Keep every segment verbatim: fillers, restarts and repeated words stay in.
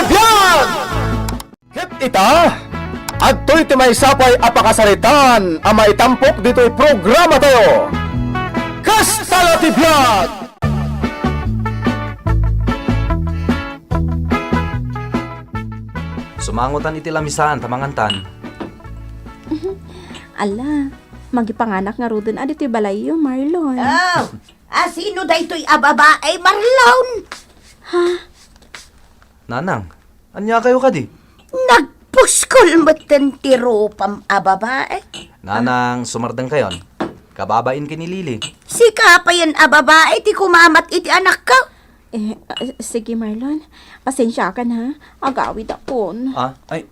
Biag! Ket ita, adtoy ti maysa pay a pakasaritaan a maitampok ditoy programatayo. Kasta la ti biag! Sumangotan iti lamisaan ta mangantan. Ala, magipanganak ngaruden a ditoy balayyo, Marlon. Oh, a sino daytoy a babae, Marlon? Ha? Nanang, ania kayo kadi? Nagpuskol metten ti rupam a babae. Nanang, sumardengkayon. Kababain ken ni Lily. Sika payen a babae ti kumamat iti anakko? Eh, ah, sige, Marlon. Pasensiakan, ha? Agawidakon. Ah, ay.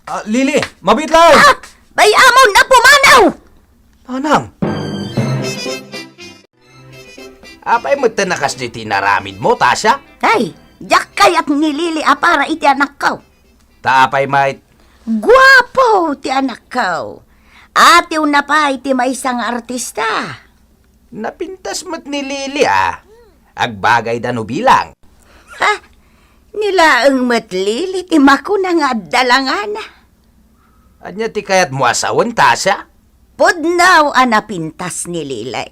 Ah, Lily, mabiit laeng! Ah! Bay-amon a pumanaw! Nanang! Apay metten a kasdi ti inaramidmo, Tasha? Ay, diak kayat ni Lily a para iti anakko. Ta apay met? Guapo ti anakko. Atiwna pay ti maysa nga artista. Napintas met ni Lily, a. Agbagayda no bilang. Ha? Ni laeng met Lily ti makuna nga adda langana. Ania ti kayatmo a sawen, Tasha? Pudno a napintas ni Lily.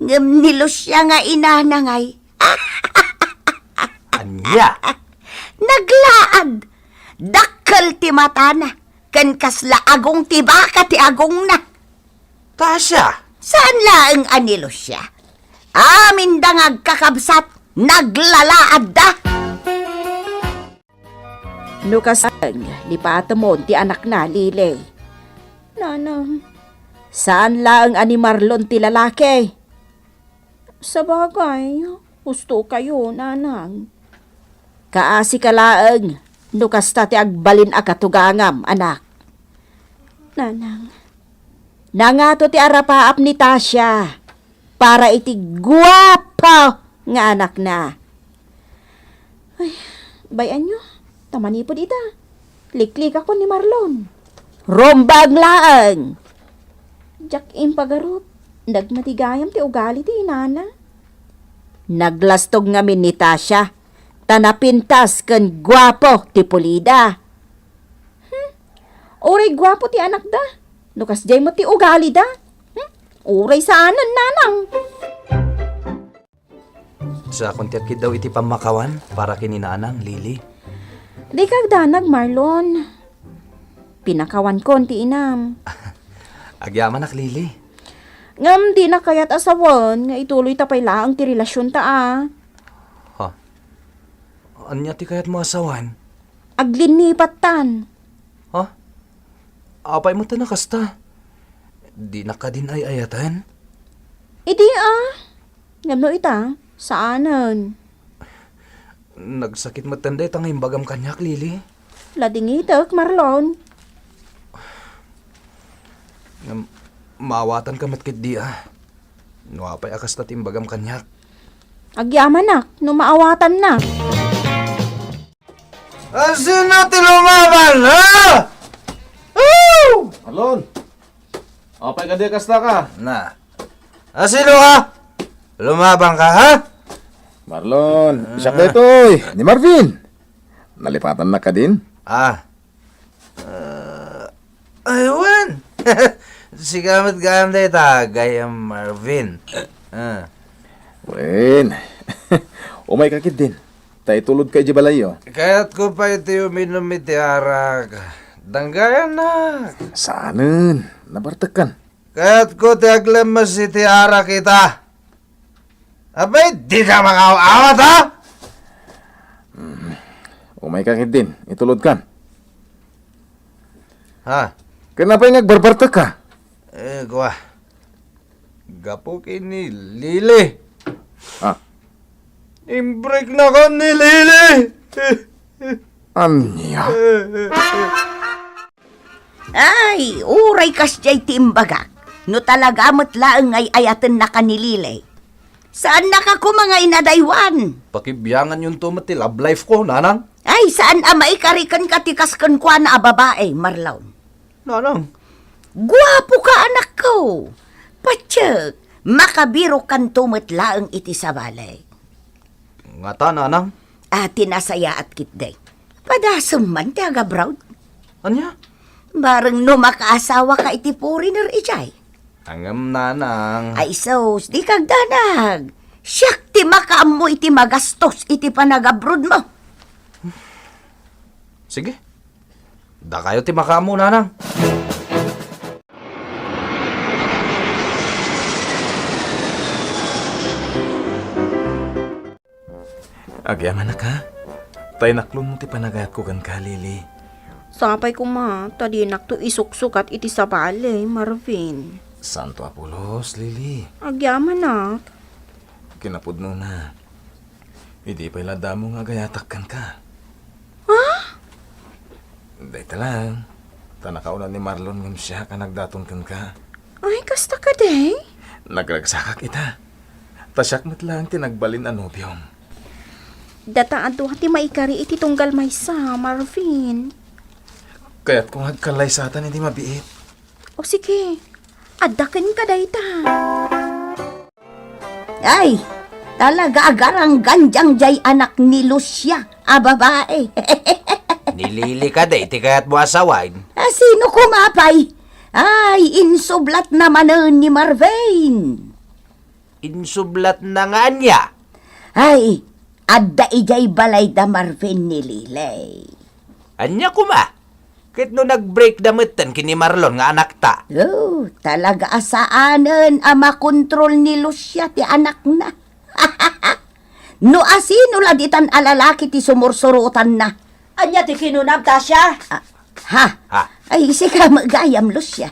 Ngem ni Lucia nga inana ngay. Ania? Naglaad. Dakkel ti matana. Ken kasla agong ti baka ti agongna. Tasha! Saan laeng a ni Lucia? Aminda nga agkakabsat, naglalaadda. No kasta, lipatemon ti anakna, Lily. Nanang, saan laeng a ni Marlon ti lalaki? Sabagay, husto kayo, Nanang. Kaasi ka laeng no kasta ti agbalin a katugangam, anak. Nanang. Nangato ti arapaap ni Tasha para iti guapo nga anakna. Ay, bay-anyo, ta manipud ita, liklikakon ni Marlon. Rumbeng laeng! Diak impagarup, nagmatigayam ti ugali ti inana. Naglastog ngamin ni Tasha, ta napintas ken guapo ti pulida. Hmm, uray guapo ti anakda, no kasdiay met ti ugalida. Hmm, uray saanen, Nanang. Sakon ti agkiddaw iti pammakawan para ken ni Nanang, Lily. Dika agdanag, Marlon. Pinakawankon ti inam. Agyamanak, Lily. Ngem dina kayat a sawen nga ituloyta pay laeng ti relasionta, a. Ha? Ania ti kayatmo a sawen? Aglinipattan. Ha? Apay met a kasta? Dinak kadin ay-ayaten? Idi, a. Ngem no ita, saanen. Nagsakit met dayta nga imbagam kaniak, Lily. Ladingitek, Marlon. Ngem, maawatanka met ketdi, a. No apay a kasta ti imbagam kaniak. Agyamanak no maawatanna. Asino ti lumaban, ha? Woo! Marlon! Apay kadi a kasta ka? Na. Asino ka? Lumaban ka, ha? Marlon, siak daytoy, ni Marvin. Nalipatannak kadin? Ah. Ah, ay, wen. Sika met gayam dayta, gayam Marvin. Ah. Wen. Umayka ketdin. Ta itulodka idiay balayyo. Kayatko pay ti uminum iti arak. Danggayannak. Saanen, nabartekkan. Kayatko ti aglemmes iti arak ita. Apay, dika makaaw-awat, ha? Mm. Umayka ketdin, itulodkan. Ha? Ken apay nga agbarbartekka? Eh, kua. Gapu ken ni Lily. Ah. Imbreaknakon ni Lily. Ania? Ay, uray kasdiay ti imbagak. No talaga met laeng nga ay-ayatennaka ni Lily. Saannaka koma nga inadaywan. Pakibianganyonto met ti love life ko, Nanang. Ay, saan a maikari kenka ti kas kenkuana a babae, Marlon. Nanang. Guapoka, anakko. Patiek, makabirokanto met laeng iti sabali. Ngata, Nanang? A, ti nasayaat ketdi. Padasem man ti agabroad. Ania? Bareng no makaasawaka iti foreigner idiay. Ngem, nanang. Ay sus, dika agdanag. Siak ti makaammo iti magastos iti panagabroadmo. Sige. Dakayo ti makaammo, nanang. Agyamanak, ha? Ta inaklonmo ti panagayatko kenka, Lily. Sapay koma ta dinakto isuksukat iti sabali, Marvin. Santo a pulos, Lily. Agyamanak. Kinapudnona, idi pay la damo nga agayatak kenka. Ha? Dayta lang, ta nakauna ni Marlon ngem siak a nagdaton kenka. Ay, kasta kadi? Nagragsakak ita. Ta siak met laeng ti nagbalin a nobiom. Data a dua ti maikari iti tunggal maysa, Marvin. Kayatko nga agkallaysatan idi mabiit. O sige, adda kenka dayta. Ay, talaga agaranggan diay anak ni Lucia a babae. Ni Lily kadi ti kayatmo a sawen? A, sino koma pay? Ay, insublatna manen ni Marvin. Insublatna nga ania? Ay, adda idiay balay da Marvin ni Lily. Ania koma? Ket no nag-break da metten ken ni Marlon nga anakta? Oh, talaga a saanen a makontrol ni Lucia ti anakna. No asino la ditan a lalaki ti sumursurotanna? Ania ti kinunam, Tasha? Ah, ha? Ha? Ay, sika met gayam, Lucia.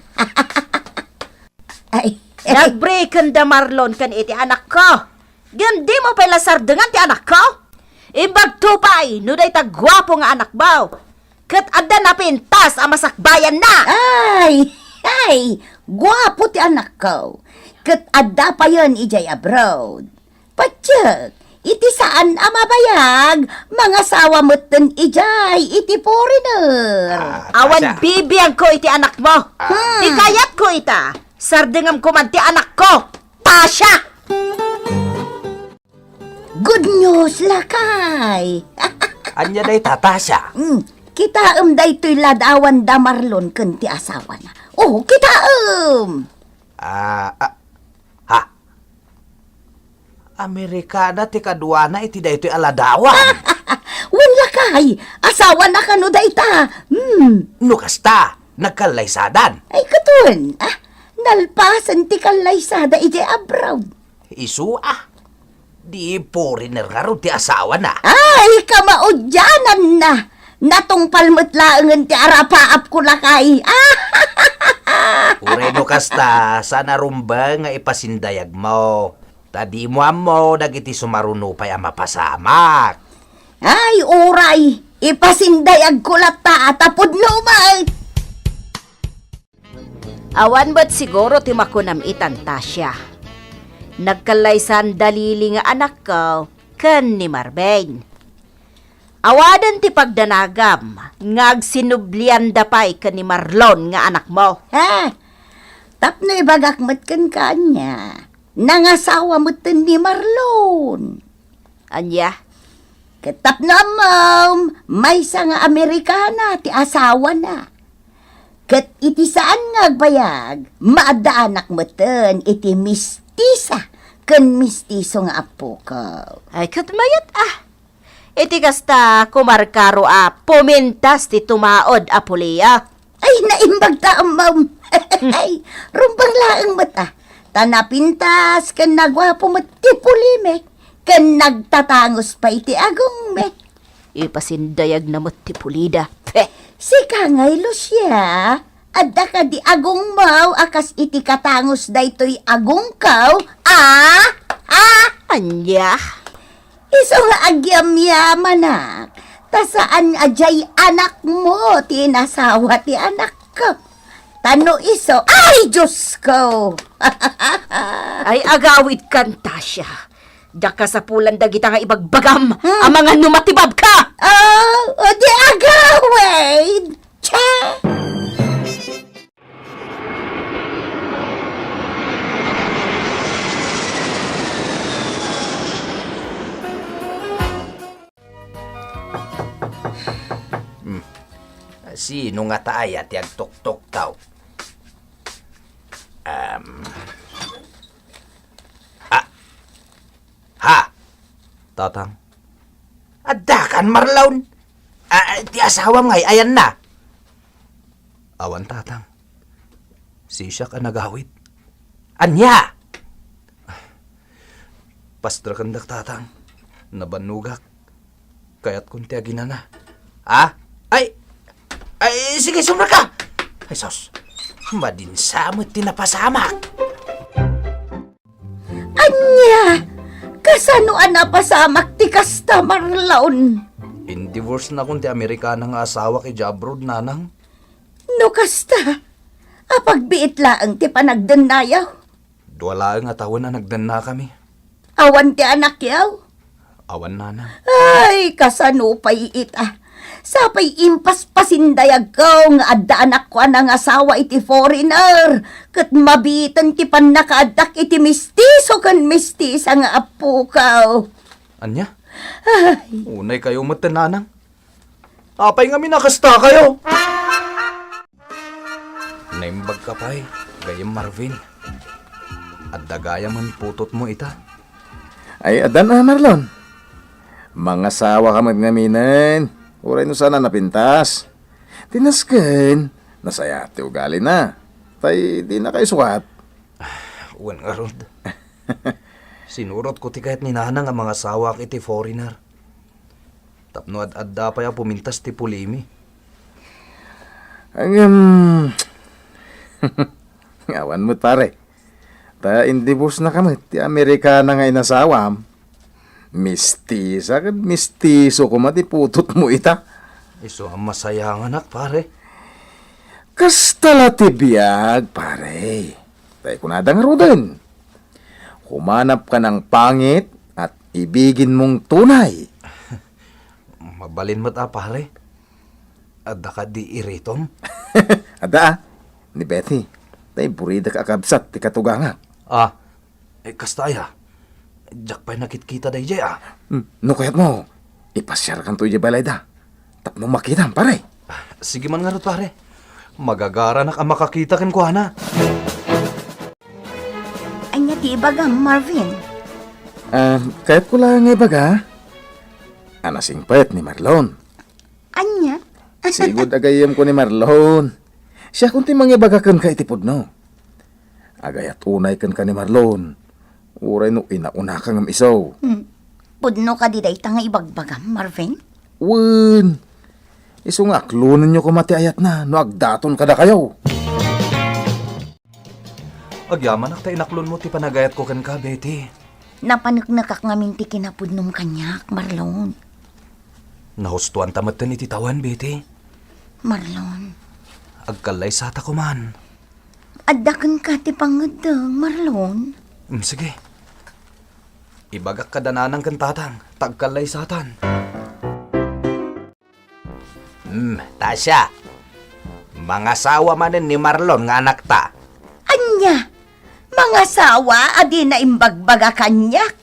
Ay. Nag-breaken da Marlon ken iti anakko. Ngem dimo pay la sardengan ti anakko? Imbagto pay no dayta guapo nga anakmo ket adda napintas a masakbayanna. Ay, ay, guapo ti anakko. Ket adda payen idiay abroad. Patiek, iti saan a mabayag, mangasawa metten idiay iti foreigner. Ah, Awan Tasha. Bibiangko iti anakmo. Ah. Hmm. Ti kayatko ita, sardengam koman ti anakko, Tasha! Good news, lakay! Ania dayta, Tasha? Hmm, kitaem daytoy ladawan da Marlon ken ti asawana. Oh, kitaem! Ah, ah, ha? Amerikana ti kaduana iti daytoy a ladawan. Wen lakay, asawana kano dayta? Hmm. No kasta, nagkallaysadan. Ay, katon, ah, nalpasen ti kallaysada idiay abroad. Isu, ah. Di foreigner ngarud ti asawana. Ay, kamaudiananna! Natungpal met laengen ti arapaapko, lakay. Uray no kasta, saan a rumbeng nga ipasindayagmo. Ta dimo ammo dagiti sumaruno pay a mapasamak. Ay, uray, ipasindayagko latta a ta pudno met. Awan met siguro ti makunam itan, Tasha. Nagkallaysan da Lily nga anakko ken ni Marvin. Awanen ti pagdanagam nga agsinublianda pay ken ni Marlon nga anakmo. Ha? Tapno ibagak met kenka ania, nangasawa metten ni Marlon. Ania? Ket tapno ammom, maysa nga Amerikana ti asawana. Ket iti saan nga agbayag, maaddaanak metten iti mistisa ken mistiso nga appoko. Ay, ket mayat, ah. Iti kasta, kumarkaro a pumintas ti tumaod a pulia. Ay, naimbag ta, ammom. Ay, rumbeng laeng met, ah. Ta napintas ken naguapo met ti pulimi, ken nagtatangus pay ti agongmi. Ipasindayagna met ti pulida. Peh! Sika ngay, Lucia, adda kadi agongmo a kas iti katangus daytoy agongko? Ah? Ah? Ania? Isu nga agyamyamanak, ta saan a diay anakmo ti inasawa ti anakko. Ta no isu, ay, Diosko! Ay, agawidkan, Tasha. Diak kasapulan dagita nga ibagbagam. Hmm. Amangan no matibabka! Oh, o di agawid! Che! Sino ngata aya ti agtuktuktaw? Em. Ah. Ha? Tatang. Addakan, Marlon? Ah, ti asawam ngay, ayanna? Awan, Tatang. Sisiak a nagawid. Ania? Pastrakendak, Tatang. Nabannogak. Kayatkon ti aginana. Ha? Ay! Ay, sige, sumrek ka! Ay, sus. Madinsa met ti napasamak. Ania? Kasano a napasamak ti kasta, Marlon? Indivorcenakon ti Amerikana nga asawak idiay abroad, Nanang. No kasta, apagbiit laeng ti panagdennayo. Dua laeng a tawen a nagdennakami. Awan ti anakyo? Awan, Nanang. Ay, kasano pay ita? Sapay impaspasindayagko nga adda anakko a nangasawa iti foreigner, ket mabiiten ti pannakaaddak iti mistiso ken mistisa nga appokaw. Ania? Ay. Unay kayo met, Nanang. Apay ngamin a kasta kayo? Naimbag ka pay, gayyem Marvin. Adda gayam a putotmo ita. Ay, addan a, Marlon. Mangasawa ka met ngaminen. Uray no saan a napintas. Ti nasken, nasayaat ti ugalina. Tay, dina kayo sukat. Wen ngarud. Sinurotko ti kayat ni Nanang a mangasawaak iti foreigner. Tapno ad-adda pay a pumintas ti pulimi. Ngem, awan met, pare. Ta indivorcenaka met ti Amerikana nga inasawam. Mistisa ken mistiso koma ti putotmo ita. Isu a masayanganak, pare. Kasta la ti biag, pare. Tay kunada ngaruden. Humanapka nang pangit at ibiginmong tunay. Mabalin met a, pare. Adda kadi iritom? Adda, a. Ni Betty, tay buridak a kabsat ti katugangak. Ah, eh, kasta aya. Diak pay nakitkita daydiay, a. Hmm, no kayatmo, ipasiarkanto idiay balayda. Tapno makitam, pare. Sige man ngarud, pare. Magagaranak a makakita kenkuana. Ania ti ibagam, Marvin? Ah, kayatko la nga ibaga a nasingpet ni Marlon. Ania? Sigud a gayyemko ni Marlon. Siakon ti mangibaga kenka iti pudno. Agayat unay kenka ni Marlon. Uray no inaunaka ngem isu. Hmm. Pudno kadi dayta nga ibagbagam, Marvin? Wen. Isu nga aklonenyo koma ti ayatna no agdaton kadakayo. Agyamanak ta inaklonmo ti panagayatko kenka, Betty. Napaneknekak ngamin ti kinapudnom kaniak, Marlon. Nahustoanta metten iti tawen, Betty. Marlon. Agkallaysata koman. Adda kenka ti pangeddeng, Marlon. Mm, sige. Ibagak kada nanang ken tatang, ta agkallaysatan. Hmm, Tasia, mangasawa manen ni Marlon nga anakta. Ania? Mangasawa a dina imbagbaga kaniak?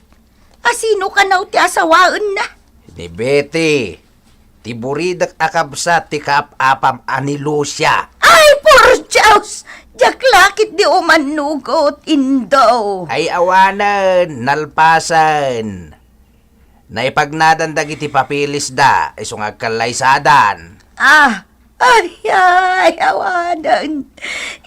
A sino kano ti asawaenna? Ni Betty, ti buridak a kabsat ti kaap-apam a ni Lucia. Ay, por Dios! Diak la ketdi umannugot, Indo. Ay, awanen, nalpasen. Naipagnadan dagiti papeles da, isu nga agkallaysadan. Ah, ay, ay, awanen.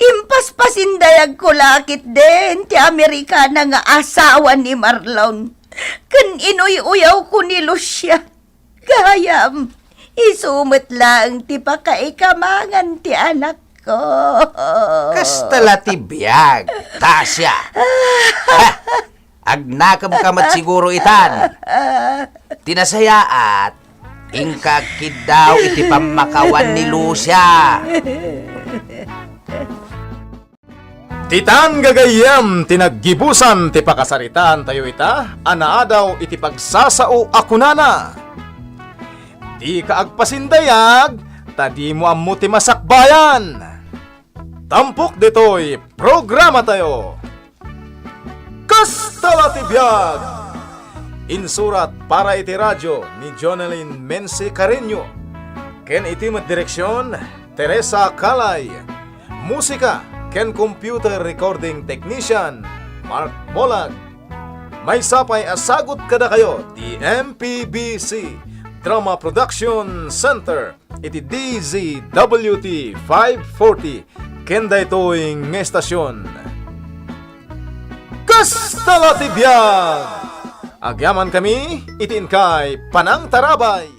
Impaspasindayagko la ketdin ti Amerikana nga asawa ni Marlon. Ken inuy-uyawko ni Lucia. Gayam, isu met laeng ti pakaikamangan ti anakko. Kasta la ti biag, Tasia. Ha! Agnakemka met siguro itan. Ti nasayaat, inka agkiddaw iti pammakawan ni Lucia. Ditan gagayyem ti naggibusan ti pakasaritaantayo ita a naadaw iti pagsasao a kunana, "Dika agpasindayag, ta dimo ammo ti masakbayan." Tampok ditoy programatayo. Kasta la ti biag! Insurat para iti radio ni Jonelyn Mense Carreño, ken iti met direksion Teresa Calay. Musika ken computer recording technician, Mark Bolag. Maysa pay a sagut kadakayo ti M P B C Drama Production Center iti D Z W T five forty ken daytoy nga estasion. Kasta la ti biag! Agyamankami iti inkay panangtarabay.